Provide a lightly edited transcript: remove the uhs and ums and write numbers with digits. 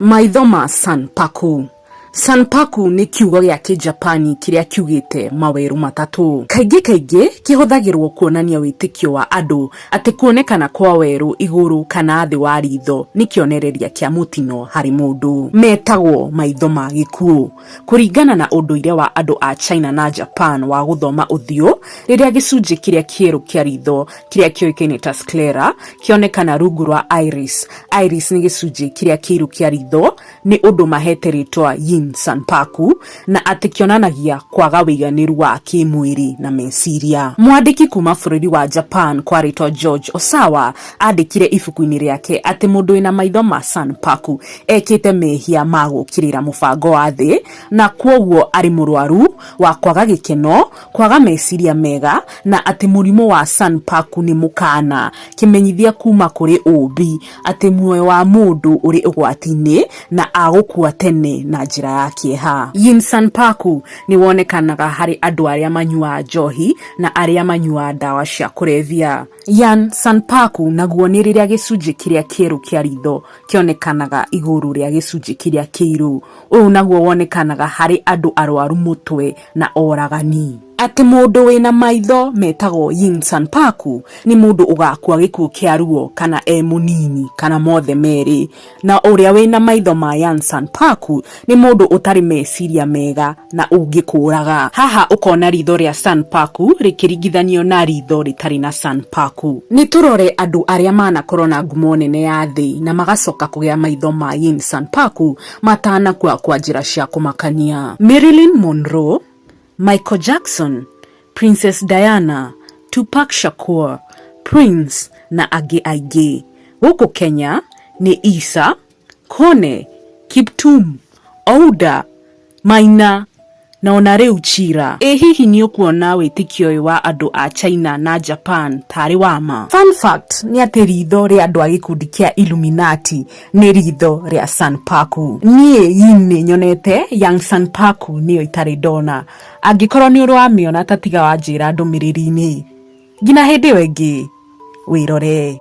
Maitho ma Sanpaku. Sanpaku nĩ kiugo gĩa Kĩjapani kĩrĩa kiugĩte mawerũ matatũ. Kaingĩ kaingĩ kĩhũthagĩrũo kuonania wĩtĩkio wa andũ atĩ kuonekana kwa werũ igũrũ kana thĩ wa riitho nĩ kĩonereria kĩa mũtino harĩ mũndũ. Metagwo maitho ma gĩkuũ. Kũringana na ũndũire wa andũ a China na Japan wa gũthoma ũthiũ, rĩrĩa gĩcunjĩ kĩrĩa kĩerũ kĩa riitho kĩrĩa kĩũĩkaine ta sclera kĩonekana rungu rwa iris, iris nĩ gĩcunjĩ kĩrĩa kĩirũ kĩa riitho, nĩ ũndũ mahete rĩtwa yin sanpaku, na atĩ kĩonanagia kwaga wĩiganĩru wa kĩmwĩrĩ na meciria. Mwandĩki kuma bũrũri wa Japan kwa rĩtwa George Osawa andĩkire ibuku-inĩ rĩake atĩ mũndũ wĩna maitho ma sanpaku ekĩte mehia ma gũkĩrĩra mũbango wa thĩ na kwoguo arĩ mũrwaru wa kwaga gĩkeno, kwaga meciria mega na atĩ mũrimũ wa sanpaku nĩ mũkaana, kĩmenyithia kuma kũrĩ ũũmbi atĩ muoyo wa mũndũ ũrĩ ũgwati-inĩ na agũkua tene na njĩra ya kĩeha. Yin sanpaku nĩ wonekanaga harĩ andũ arĩa manyuaga njohi na arĩa manyuaga ndawa cia kũrebia. Yan sanpaku naguo nĩ rĩrĩa gĩcunjĩ kĩrĩa kĩerũ kĩa ritho kĩonekanaga igũrũ rĩa gĩcunjĩ kĩrĩa kĩirũ. Ũyũ naguo wonekanaga harĩ andũ arwaru mũtwe na oragani. Atĩ mũndũ wĩna maitho metagwo yin sanpaku nĩ mũndũ ũgakua gĩkuũ kĩa ruo kana e mũnini kana mothe merĩ. Na ũrĩa wĩna maitho ma yan sanpaku nĩ mũndũ ũtarĩ meciria mega na ũngĩkũraga. Haha ũkona ritho rĩa sanpaku rĩkĩringithanio na ritho rĩtarĩ na sanpaku. Nĩ tũrore andũ arĩa manakorwo na ngumo nene ya thĩ na magacoka kũgĩa maitho ma yin sanpaku matanakua kwa njĩra cia kũmakania. Marilyn Monroe, Michael Jackson, Princess Diana, Tupac Shakur, Prince na angĩ aingĩ. Gũkũ Kenya nĩ Issa, Kone, Kiptum, Ouda, Maina na ona rĩu Chira. Ĩ hihi nĩ ũkuona wĩtĩkio ũyũ wa andũ a China na Japan tarĩ wa ma? Fun fact nĩ atĩ ritho rĩa andũ a gĩkundi kĩa Illuminati nĩ ritho rĩa Sanpaku. Niĩ yin nĩ nyonete, Yang Sanpaku nĩyo itarĩ ndona. Angĩkorwo nĩ ũrĩ wamĩona ta tiga wanjĩra ndũmĩrĩri-inĩ. Nginya hĩndĩ ĩyo ĩngĩ, wĩrore.